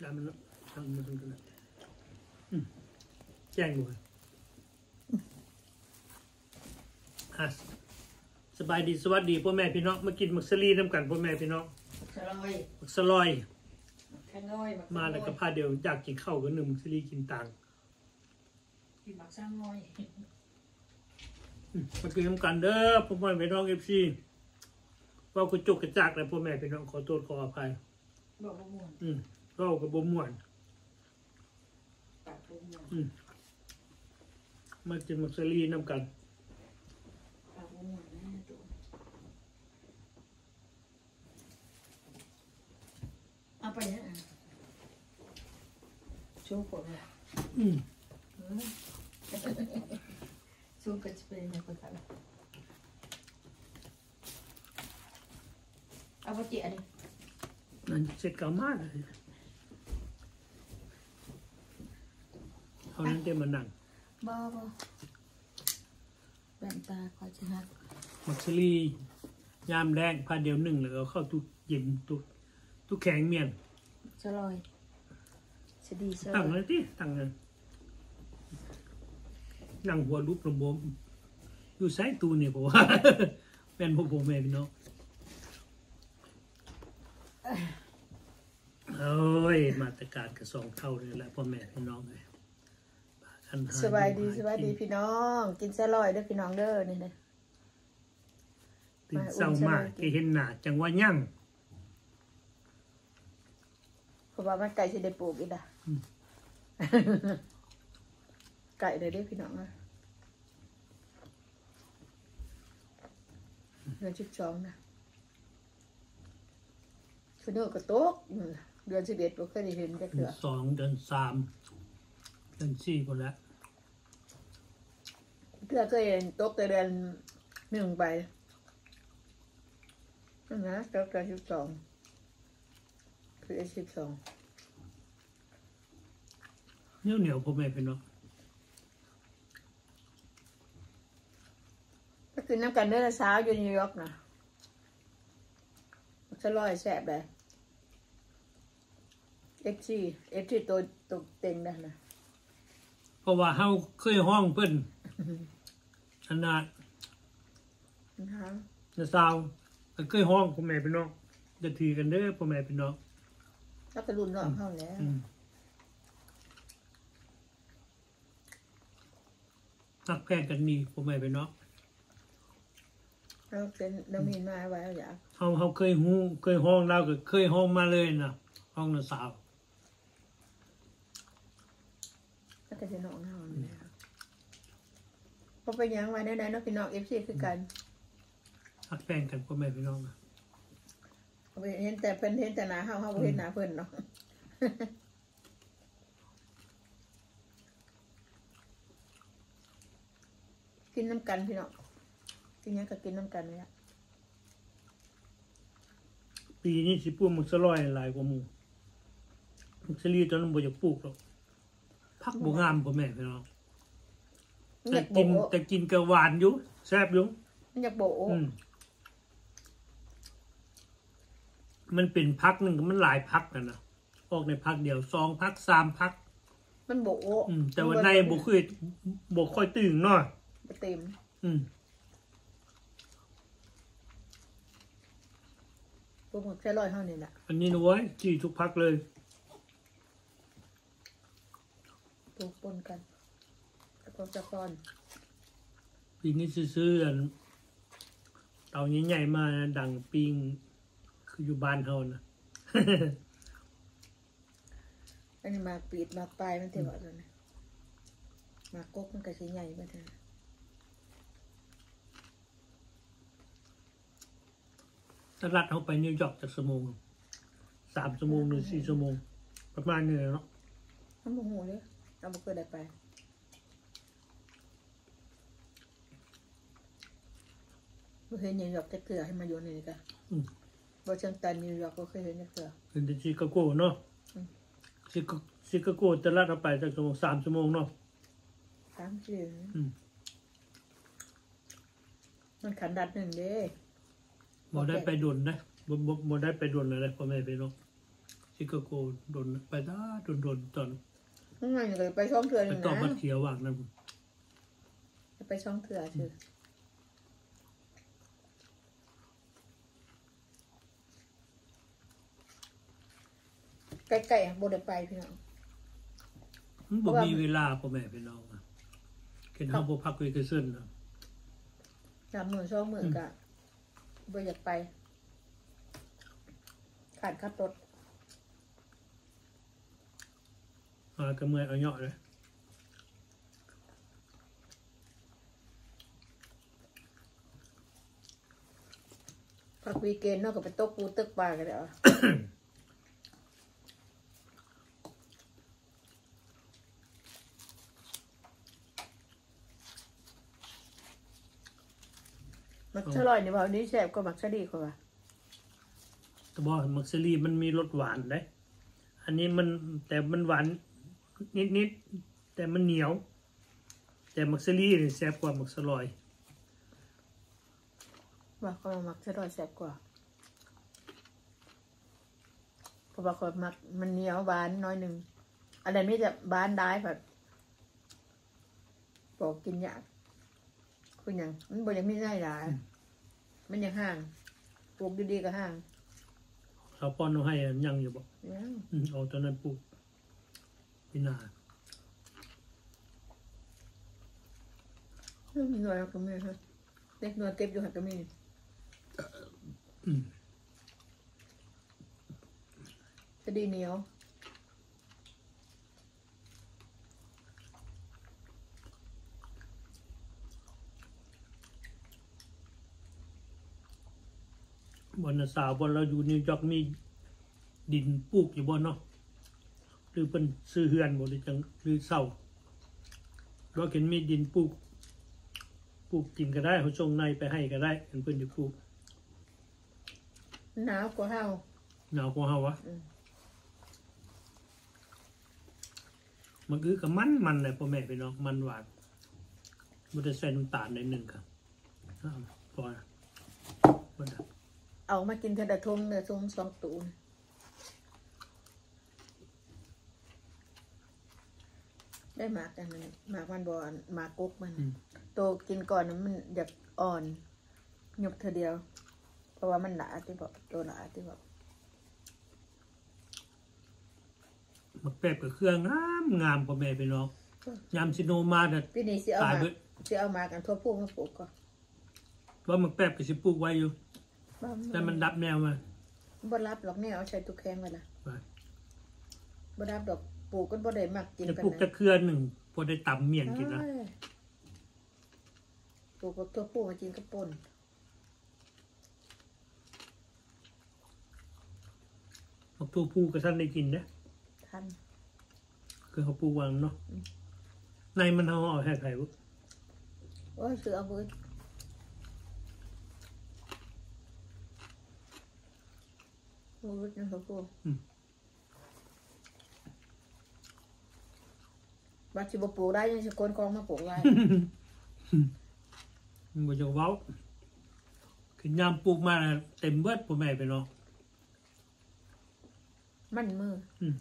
ດຳເນາະ ທາງມັນກໍໄດ້ ອືມ ແຈ້ງຢູ່ ອ່ະ ສະບາຍດີ ສະຫວັດດີ ພໍ່ແມ່ພີ່ນ້ອງ ມາກິນໝາກສາລີນຳກັນ ພໍ່ແມ່ພີ່ນ້ອງ ສະລອຍ ໝາກສະລອຍ ໝາກສະລອຍ ມາແລ້ວກໍພາດຽວ ຢາກກິນເຂົ້າກໍໜຶ້ງໝາກສາລີກິນຕາງ ກິນໝາກສາລອຍ ອືມ ມາກິນນຳກັນເດີ ພໍ່ແມ່ພີ່ນ້ອງ ເອັຟຊີ ເວົ້າກະຈຸກກະຈັກແລ້ວ ພໍ່ແມ່ພີ່ນ້ອງ ຂໍໂທດຂໍອະໄພ ເວົ້າບໍ່ມ່ວນ ອືມ ເວົ້າກໍບໍ່ມ່ວນ ປາກບໍ່ມ່ວນ ອືມ ມາກິນໝາກສາລີນຳກັນ ປາກບໍ່ມ່ວນນະ ເອົາໄປຫຍັງ ຊູໂຄດ ອືມ ຊູກໍຊິໄປຫຍັງ ເອົາບໍ່ເຈຍນີ້ ນັ້ນເຊັດເກົ່າມາເລີຍ ເອົານັ້ນເຕັມມານັ່ງ ບໍ່ ບໍ່ ແວ່ນຕາຂ້ອຍຊິຫັກ ໝາກສາລີ ຍາມແລງພາດຽວໜຶ້ງ ແລ້ວກໍເຂົ້າຕູ້ເຢັນ ຕູ້ ຕູ້ແຂງມ້ຽນ ສະລອຍ ສະດີ ສະລອຍ ຕັ້ງເລີຍຕິ ຕັ້ງເລີຍ ນັ່ງຫົວລຸບລຳບົມ ຢູ່ໃສຕູ້ນີ້ ເພາະວ່າ ແມ່ນບໍ່ ພໍ່ແມ່ພີ່ນ້ອງ ໂອ້ຍ ມາດຕະການກະສອງເທົ່ານີ້ແຫຼະ ພໍ່ແມ່ພີ່ນ້ອງເອີຍ ພາກັນຫາ ສະບາຍດີ ຢູ່ຫາກິນ ສະບາຍດີພີ່ນ້ອງ ກິນສະລອຍເດີພີ່ນ້ອງເດີ ນີ້ເດີ ຕື່ນເຊົ້າມາ ມາ ຈະເຫັນໜ້າຈັ່ງວ່າຍັງ ເພາະວ່າມັນໃກ້ຊິໄດ້ປູກອີກລະ ອືມ ໃກ້ແລ້ວເດ້ພີ່ນ້ອງເອີຍ ເດືອນສິບສອງນະ ຄືເດີກະຕົກ ເດືອນສິບເອັດບໍ່ເຄີຍໄດ້ເຫັນຈັກເທື່ອ ເດືອນສອງ ເດືອນສາມ ເດືອນສີ່ພຸ້ນແຫຼະ ເທື່ອເຄີຍເຫັນຕົກແຕ່ເດືອນໜຶ່ງໄປ ນັ້ນນະ ຕົກເດືອນສິບສອງ ຄືເອັດສິບສອງ ໜຽວໆ ພໍ່ແມ່ພີ່ນ້ອງ ມາກິນນຳກັນເດີ ລະຊາວ ຢູ່ນິວຢອກນະ ສະລອຍແຊບເດ້ ເອັຟຊີ ເອັຟຊີ ໂຕ ໂຕເຕັງເດ້ນະ ເພາະວ່າເຮົາເຄີຍຮ້ອງເພິ່ນ ອັນນ່າ ນະຊາວ ກໍເຄີຍຮ້ອງ ພໍ່ແມ່ພີ່ນ້ອງ ຢ່າຖືກັນເດີ ພໍ່ແມ່ພີ່ນ້ອງ ລາວກໍລຸ້ນນ້ອງເຮົາແຫຼະ ອືມ ຮັກແພງກັນດີ ພໍ່ແມ່ພີ່ນ້ອງ ເຮົາເປັນ ລາວມີມາວ່າ ເຮົາ ເຮົາເຄີຍຮູ້ ເຄີຍຮ້ອງ ລາວກໍເຄີຍຮ້ອງມາເລີຍນະ ຮ້ອງນະຊາວ ກໍຈະນ້ອງເຮົານີ້ແຫຼະ ບໍ່ເປັນຫຍັງ ວ່າແນວໃດເນາະ ພີ່ນ້ອງ ເອັຟຊີ ຄືກັນ ຮັກແພງກັນ ພໍ່ແມ່ພີ່ນ້ອງ ເຫັນແຕ່ເພິ່ນ ເຫັນແຕ່ໜ້າເຮົາ ເຮົາບໍ່ເຫັນໜ້າເພິ່ນເນາະ ກິນນຳກັນພີ່ນ້ອງ ກິນຫຍັງກໍກິນນຳກັນນີ້ລະ ປີນີ້ຊິປູກໝາກສະລອຍຫຼາຍກວ່າໝູ່ ໝາກສາລີຕອນນັ້ນບໍ່ຢາກປູກດອກ ຜັກບໍ່ງາມ ພໍ່ແມ່ພີ່ນ້ອງ ແຕ່ກິນ ແຕ່ກິນກໍຫວານຢູ່ ແຊບຢູ່ ມັນຢາກໂບະ ອືມ ມັນເປັນພັກໜຶ່ງ ມັນຫຼາຍພັກຫັ້ນນະ ອອກໃນພັກດຽວ ສອງພັກ ສາມພັກ ມັນບໍ່ໂອະ ອືມ ແຕ່ວ່າໃນບໍ່ຄື ບໍ່ຄ່ອຍຕຶງເນາະ ບໍ່ເຕັມ ອືມ ປູກໝາກສະລອຍເຮົານີ້ລະ ອັນນີ້ນະເວີຍ ຈີ່ທຸກພັກເລີຍ ປູກປົນກັນ ແລ້ວກໍສະຄອນ ປີນີ້ຊື້ອັນເຕົາໃຫຍ່ໆ ມາດັງປີ້ງ ຄືຢູ່ບ້ານເຮົານະ ອັນນີ້ໝາກປີດໝາກປາຍມັນ ອືມ ແຕ່ວ່າ ໝາກກົກມັນກໍຊິໃຫຍ່ເບິດຫັ້ນນະ. ຕະລັດເຮົາໄປນິວຢອກຈັກຊົ່ວໂມງ? ສາມຊົ່ວໂມງ ຫຼື ສີ່ຊົ່ວໂມງ ປະມານນີ້ແຫຼະເນາະ. ເຮົາບໍ່ຮູ້ເດ້ ເຮົາບໍ່ເຄີຍໄດ້ໄປ ບໍ່ເຫັນນິວຢອກຈັກເທື່ອ ໃຫ້ມາຢູ່ນີ້ກະ ອືມ ວໍຊິງຕັນ ນິວຢອກ ບໍ່ເຄີຍເຫັນຈັກເທື່ອ ເຫັນແຕ່ຊິກາໂກເນາະ. ອືມ ຊິກາ ຊິກາໂກ ຕະລັດເຮົາໄປຈັກຊົ່ວໂມງ? ສາມຊົ່ວໂມງເນາະ ສາມສີ່ ອືມ ມັນຂັ້ນດັດໜຶ່ງເດ້ ບໍ່ໄດ້ໄປດົນເດ້ ບໍ່ ບໍ່ ບໍ່ໄດ້ໄປດົນແລ້ວເດ້ ພໍ່ແມ່ພີ່ນ້ອງ. ຊິກາໂກດົນໄປດາດົນໆ ຕອນ ມັນກໍໄປຊ່ອງເທື່ອໜຶ່ງນະ ໄປຕໍ່ບັດເຂຍຫວ່າງນັ້ນ ໄປຊ່ອງເທື່ອຊື່ ໃກ້ໆ ບໍ່ໄດ້ໄປພີ່ນ້ອງ ມັນບໍ່ມີເວລາ ພໍ່ແມ່ພີ່ນ້ອງ ຄັນເຮົາບໍ່ພັກເວເຄເຊິນນະ ສາມມື້ ສອງມື້ ອືມ ກະບໍ່ຢາກໄປ ຂ້ານຂັບລົດ ຫາກະເມື່ອຍເອົາເຍາະເລີຍ ພັກວີກເອັນເນາະ ກໍໄປຕົກປູຕົກປາກັນແລ້ວ ໝາກສະຫຼອຍນີ້ ເວົ້ານີ້ແຊບກວ່າໝາກສາລີ ຂ້ອຍວ່າ ແຕ່ບໍ່ ໝາກສາລີມັນມີລົດຫວານເດ້ ອັນນີ້ມັນ ແຕ່ມັນຫວານນິດໆ ແຕ່ມັນໜຽວ ແຕ່ໝາກສາລີນີ້ແຊບກວ່າໝາກສະຫຼອຍ ວ່າຂ້ອຍມັກສະຫຼອຍແຊບກວ່າ ເພາະວ່າຂ້ອຍມັກມັນໜຽວຫວານໜ້ອຍໜຶ່ງ ອັນໃດມີແຕ່ຫວານຫຼາຍພັດ ປອກກິນຍາກ ຄືຫຍັງ ມັນບໍ່ຢາກມີໃນຫຼາຍ ອືມ ມັນຢາກຫ່າງ ປູກດີໆກໍຫ່າງ ຊາວປອນເຮົາໃຫ້ຍັງຢູ່ບໍ່? ຍັງ ອືມ ເອົາຕອນນັ້ນປູກປີໜ້າ ອືມ ໜ່ວຍກໍມີ ເດັກໜ່ວຍເກັບຢູ່ຫັ້ນກໍມີ ອືມ ສາລີໜຽວ ບ່ອນນ້າສາວ ບ່ອນລາວຢູ່ນິວຢອກ ມີດິນປູກຢູ່ບໍ່ເນາະ ຫຼືເພິ່ນຊື້ເຮືອນບໍ່ ຫຼືຈັ່ງ ຫຼືເຊົ່າ ບໍ່ເຫັນມີດິນປູກ ປູກກິນກໍໄດ້ ເຮົາສົ່ງໃນໄປໃຫ້ກໍໄດ້ ຄັນເພິ່ນຢາກປູກ. ໜາວກວ່າເຮົາ ໜາວກວ່າເຮົາວະ ອືມ ມັນຄືກັບມັນ ມັນແຫຼະ ພໍ່ແມ່ພີ່ນ້ອງ ມັນຫວານ ບໍ່ໄດ້ໃສ່ນ້ຳຕານໜ້ອຍໜຶ່ງກໍພໍລະ ເອົາມາກິນເທື່ອລະຖົງເດີ ຖົງສອງຕູ້ ໄດ້ໝາກອັນນັ້ນ ໝາກມັນບໍ່ ໝາກກົກມັນ ອືມ ໂຕກິນກ່ອນມັນຢາກອ່ອນ ຍົກເທື່ອດຽວ ເພາະວ່າມັນຫຼາຕິເບາະ ໂຕຫຼາຕິເບາະ ໝາກແປບກໍເຄືອງາມໆ ພໍ່ແມ່ພີ່ນ້ອງ ຍາມຊິໂນມານະ ປີນີ້ຊິເອົາໝາກ ຊິເອົາໝາກອັນຖົ່ວພູມາປູກກ່ອນ ວ່າໝາກແປບກໍຊິປູກໄວ້ຢູ່ ແຕ່ມັນດັບແນວມາ ບໍ່ດັບດອກ ແນວເອົາໃສ່ຕູ້ແຂງໄວ້ລະ ບໍ່ດັບດອກ ປູກກໍບໍ່ໄດ້ມັກກິນ ແຕ່ປູກຈັກເຄືອໜຶ່ງ ພໍໄດ້ຕຳໝ້ຽນກິນນະ ປູກບັກຖົ່ວພູມາກິນກັບປົ່ນ ບັກຖົ່ວພູກໍທັນໄດ້ກິນເດ້ ທັນ ຄືເຮົາປູກຫວ່າງເນາະ ອືມ ໃນມັນເຮົາເອົາໃຫ້ໃຜບຸ ໂອ້ຍ ຊື້ເອົາເບິດ ບໍ່ເບິດນະ ເຂົາປູກ ອືມ ວ່າຊິບໍ່ປູກໄດ້ ຍັງຊິຂົນຂອງມາປູກໄດ້ ບໍ່ຢາກເວົ້າ ຄືຍາມປູກມາເຕັມເບິດ ພໍ່ແມ່ພີ່ນ້ອງ ມັນມື ອືມ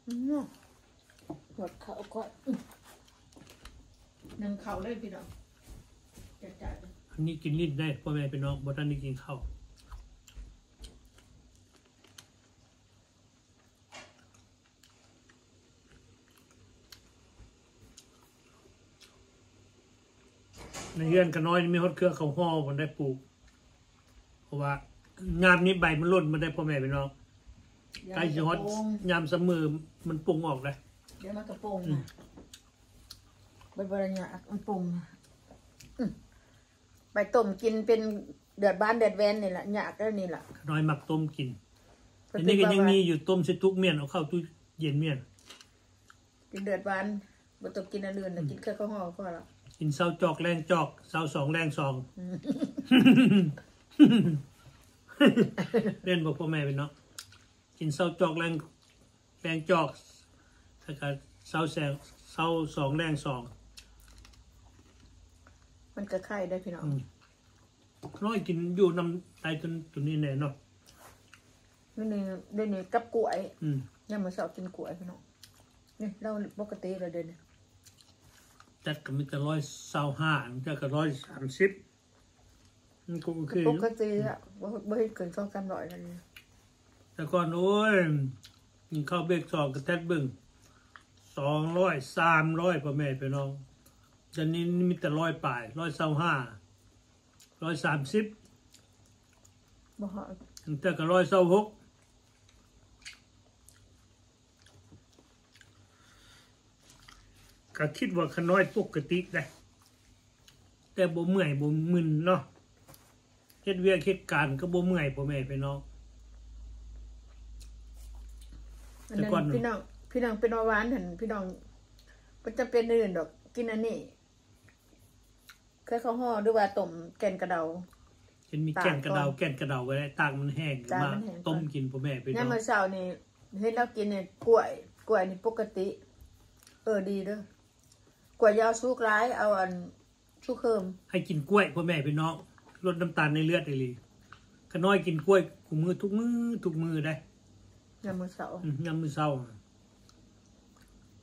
ອືມ ໝົດເຂົ້າກ່ອນ ອືມ ໜຶ້ງເຂົ້າເລີຍພີ່ນ້ອງ ຈັດໆ ອັນນີ້ກິນຫຼິ້ນໄດ້ ພໍ່ແມ່ພີ່ນ້ອງ ບໍ່ທັນໄດ້ກິນເຂົ້າ. ໃນເຮືອນຂະນ້ອຍນີ້ມີຮອດເຄືອເຂົ້າຫໍ່ພຸ້ນໄດ້ປູກ ເພາະວ່າຍາມນີ້ໃບມັນຫຼົ່ນໝົດໄດ໋ ພໍ່ແມ່ພີ່ນ້ອງ ໃກ້ຊິຮອດຍາມຊຳເມີ ມັນປົ່ງອອກໄດ໋ ດຽວມັນກໍປົ່ງ ອືມ ນະ ເບິດບໍ່ໄດ້ຍາກ ມັນປົ່ງ ອືມ ໄປຕົ້ມກິນເປັນເລືອດຫວານເລືອດແຫວນນີ້ລະ ຍາກແລ້ວນີ້ລະ ຂະນ້ອຍມັກຕົ້ມກິນ ເພິ່ນ ອັນນີ້ກໍຍັງມີຢູ່ ຕົ້ມໃສ່ຕຸກມ້ຽນ ເອົາເຂົ້າຕູ້ເຢັນມ້ຽນ ກິນເລືອດຫວານ ບໍ່ຕ້ອງກິນອັນອື່ນນະ ອືມ ກິນແຄ່ເຂົ້າຫໍ່ພໍລະ ກິນເຊົ້າຈອກແລງຈອກ ເຊົ້າສອງແລງສອງ ອືມ ແມ່ນບໍ່ ພໍ່ແມ່ພີ່ນ້ອງ ກິນເຊົ້າຈອກແລງ ແລງຈອກ ແລ້ວກໍເຊົ້າແຊງ ເຊົ້າສອງແລງສອງ ມັນກໍໄຄໄດ໋ພີ່ນ້ອງ ອືມ. ນ້ອຍກິນຢູ່ນຳໄຕຕົວນີ້ແນ່ເນາະ. ດຽວນີ້ ດຽວນີ້ກັບກ້ວຍ. ອືມ ຍາມມື້ເຊົ້າກິນກ້ວຍພີ່ນ້ອງ. ນີ້ລາວປົກກະຕິແລ້ວດຽວນີ້. ຈັດກໍມີແຕ່ຮ້ອຍຊາວຫ້າ ຈັດກໍຮ້ອຍສາມສິບ ມັນກໍໂອເຄຢູ່. ປົກກະຕິອະ ບໍ່ ບໍ່ເຫັນເກີນສອງສາມຮ້ອຍແລ້ວນີ້. ແຕ່ກ່ອນ ໂອ້ຍ ກິນເຂົ້າເບຣກສອງກໍຈັດເບິ່ງ ສອງຮ້ອຍ ສາມຮ້ອຍ ພໍ່ແມ່ພີ່ນ້ອງ. ດຽວນີ້ມີແຕ່ຮ້ອຍປາຍ ຮ້ອຍຊາວຫ້າ ຮ້ອຍສາມສິບ ບໍ່ຮອດ ແຕ່ກໍຮ້ອຍຊາວຫົກ. ກໍຄິດວ່າຂະນ້ອຍປົກກະຕິໄດ໋ ແຕ່ບໍ່ເມື່ອຍບໍ່ມຶນເນາະ. ເຮັດວຽກເຮັດການກໍບໍ່ເມື່ອຍ ພໍ່ແມ່ພີ່ນ້ອງ. ແຕ່ກ່ອນ ພີ່ນ້ອງ ພີ່ນ້ອງເປັນເບົາຫວານຫັ້ນ ພີ່ນ້ອງບໍ່ຈຳເປັນອື່ນດອກ ກິນອັນນີ້ ເຄືອເຂົ້າຫໍ່ ຫຼືວ່າຕົ້ມແກ່ນກະເດົາ. ເຫັນມີແກ່ນກະເດົາ ຕາກກ່ອນ ແກ່ນກະເດົາກໍໄດ້ ຕາກມັນແຫ້ງ ຕາກມັນແຫ້ງ ມາຕົ້ມກິນ ພໍ່ແມ່ພີ່ນ້ອງ. ຍາມມື້ເຊົ້ານີ້ເຫັນລາວກິນນີ້ ກ້ວຍ ກ້ວຍນີ້ປົກກະຕິ. ເອີ ດີເດີ ກ້ວຍຢ່າເອົາສຸກຫຼາຍ ເອົາອັນສຸກເຮີມ. ໃຫ້ກິນກ້ວຍ ພໍ່ແມ່ພີ່ນ້ອງ ລົດນ້ຳຕານໃນເລືອດອີ່ຫຼີ. ຂະນ້ອຍກິນກ້ວຍຄູ່ມື້ ທຸກມື້ ທຸກມື້ໄດ໋ ຍາມມື້ເຊົ້າ. ອືມ ຍາມມື້ເຊົ້າ ບໍ່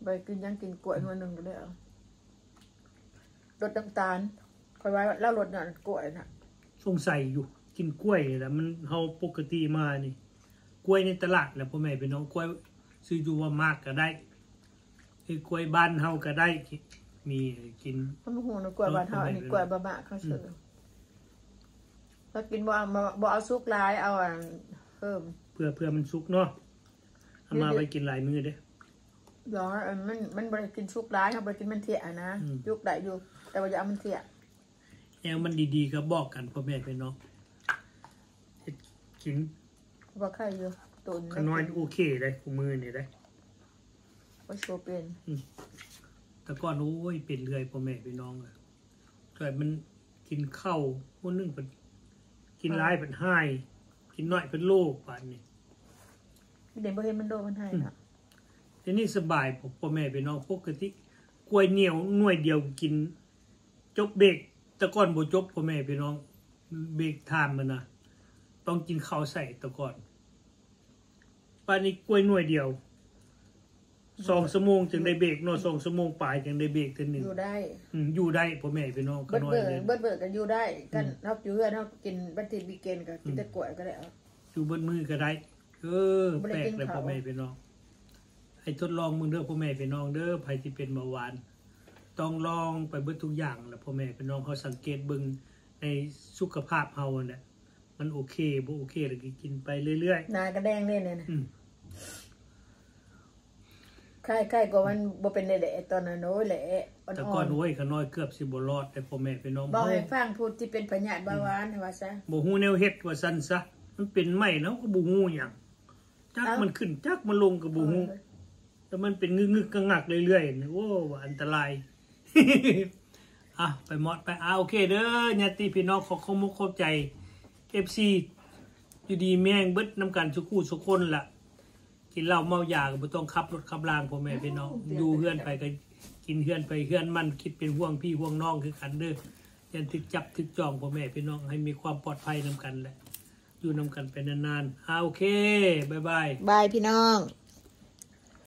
ໄດ້ກິນຫຍັງ ກິນກ້ວຍໜ່ວຍໜຶ່ງກໍໄດ້ ເອົາ ລົດນ້ຳຕານ. ຂ້ອຍວ່າລາວລົດນ້ຳຕານກ້ວຍນະ. ສົງໄສຢູ່ ກິນກ້ວຍນີ້ແຫຼະ ມັນ ເຮົາປົກກະຕິມານີ້ ກ້ວຍໃນຕະຫຼາດນະ ພໍ່ແມ່ພີ່ນ້ອງ. ກ້ວຍຊື້ຢູ່ວອນມາດກໍໄດ້ ຄືກ້ວຍບ້ານເຮົາກໍໄດ້ ມີໃຫ້ກິນ. ມັນບໍ່ຮູ້ນະ ກ້ວຍບ້ານເຮົາ ອັນນີ້ກ້ວຍບ້ານເຮົາ. ອືມ ເຂົາເອີ້ນ ລາວກິນບໍ່ເອົາ ບໍ່ເອົາສຸກຫຼາຍ ເອົາອັນເຮີມ ເພື່ອ ເພື່ອມັນສຸກເນາະ. ເອົາມາໄວ້ກິນຫຼາຍມື້ເດ້. ບໍ່ ອັນມັນ ມັນບໍ່ໄດ້ກິນສຸກຫຼາຍ ເຮົາບໍ່ໄດ້ກິນມັນທຽນນະ. ອືມ ສຸກໄດ້ຢູ່ ແຕ່ວ່າຢ່າເອົາມັນທຽນ. ແນວມັນດີໆກໍບອກກັນ ພໍ່ແມ່ພີ່ນ້ອງ ເຮັດກິນ. ບໍ່ໄຄຢູ່ ໂຕນ ຂະນ້ອຍໂອເຄໄດ໋ ຄູ່ມື້ນີ້ໄດ໋ ບໍ່ໂຊເປັນ. ອືມ ແຕ່ກ່ອນ ໂອ້ຍ ເປັນເລື້ອຍ ພໍ່ແມ່ພີ່ນ້ອງເອີຍ. ແບບມັນກິນເຂົ້າມື້ໜຶ່ງ ເພິ່ນກິນຫຼາຍ ເພິ່ນຫາຍ ກິນໜ້ອຍ ເພິ່ນໂລບາດນີ້. ດຽວບໍ່ເຫັນມັນໂລ ມັນຫາຍ. ອືມ ເນາະ ດຽວນີ້ສະບາຍ ພໍ່ແມ່ພີ່ນ້ອງ. ປົກກະຕິກ້ວຍໜຽວໜ່ວຍດຽວກິນຈົບເບຣກ ແຕ່ກ່ອນບໍ່ຈົບ ພໍ່ແມ່ພີ່ນ້ອງ. ເບຣກທາມມັນນະ ຕ້ອງກິນເຂົ້າໃສ່ແຕ່ກ່ອນ. ບາດນີ້ກ້ວຍໜ່ວຍດຽວ ສອງຊົ່ວໂມງຈຶ່ງໄດ້ເບຣກເນາະ ສອງຊົ່ວໂມງປາຍຈຶ່ງໄດ້ເບຣກເທື່ອໜຶ່ງ. ຢູ່ໄດ້ ອືມ ຢູ່ໄດ້ ພໍ່ແມ່ພີ່ນ້ອງ. ເບິດເບີ ເບິດເບີກໍຢູ່ໄດ້. ຄັນເຮົາຢູ່ເຮືອນ ເຮົາກິນວັນທິດວີກເອນກໍກິນແຕ່ກ້ວຍກໍໄດ້ ເອົາ ຢູ່ເບິດມື້ກໍໄດ້. ເອີ ແປກເລີຍ ພໍ່ແມ່ພີ່ນ້ອງ. ໃຫ້ທົດລອງເບິ່ງເດີ ພໍ່ແມ່ພີ່ນ້ອງເດີ. ໃຜທີ່ເປັນເບົາຫວານ ຕ້ອງລອງໄປເບິດທຸກຢ່າງແຫຼະ ພໍ່ແມ່ພີ່ນ້ອງ. ເຮົາສັງເກດເບິ່ງໃນສຸຂະພາບເຮົາຫັ້ນແຫຼະ ມັນໂອເຄບໍ່ໂອເຄ ແລ້ວກໍກິນໄປເລື້ອຍໆ. ໜ້າກໍແດງເດ້ນີ້ນະ. ອືມ ຄ້າຍໆ ກໍມັນບໍ່ເປັນແຫຼະ ຕອນນັ້ນ ໂອ້ຍ ແຫຼະອ່ອນໆ. ແຕ່ກ່ອນ ໂອ້ຍ ຂະນ້ອຍເກືອບຊິບໍ່ລອດເດ້ ພໍ່ແມ່ພີ່ນ້ອງ. ເວົ້າໃຫ້ຟັງ ຜູ້ທີ່ເປັນພະຍາດເບົາຫວານ ອືມ ວ່າຊະ ບໍ່ຮູ້ແນວເຮັດວ່າຊັ້ນຊະ. ມັນເປັນໃໝ່ແລ້ວກໍບໍ່ຮູ້ຫຍັງ ຈັກມັນຂຶ້ນຈັກມັນລົງກໍບໍ່ຮູ້. ເອີ ແຕ່ມັນເປັນງຶກໆ ງັກໆ ເລື້ອຍໆ ໂອ້ ວ່າອັນຕະລາຍ. ອ່ະ ໄປໝົດໄປ. ອ່າ ໂອເຄເດີ ຍາດຕິພີ່ນ້ອງ ຂໍຂອບມຸກຂອບໃຈ ເອັຟຊີ ຢູ່ດີມີແຮງເບິດນຳກັນ ສຸຂູສຸຄົນລະ. ກິນເຫຼົ້າເມົາຢາກໍບໍ່ຕ້ອງຂັບລົດຂັບລາງ ພໍ່ແມ່ພີ່ນ້ອງ. ຢູ່ເຮືອນໃຜກໍກິນເຮືອນໃຜເຮືອນມັນ ຄິດເປັນຫ່ວງພີ່ຫ່ວງນ້ອງຄືກັນເດີ. ຢ່າຖືກຈັບຖືກຈອງ ພໍ່ແມ່ພີ່ນ້ອງ ໃຫ້ມີຄວາມປອດໄພນຳກັນແຫຼະ ຢູ່ນຳກັນໄປນານໆ. ອ່າ ໂອເຄ ບາຍບາຍ ບາຍພີ່ນ້ອງ.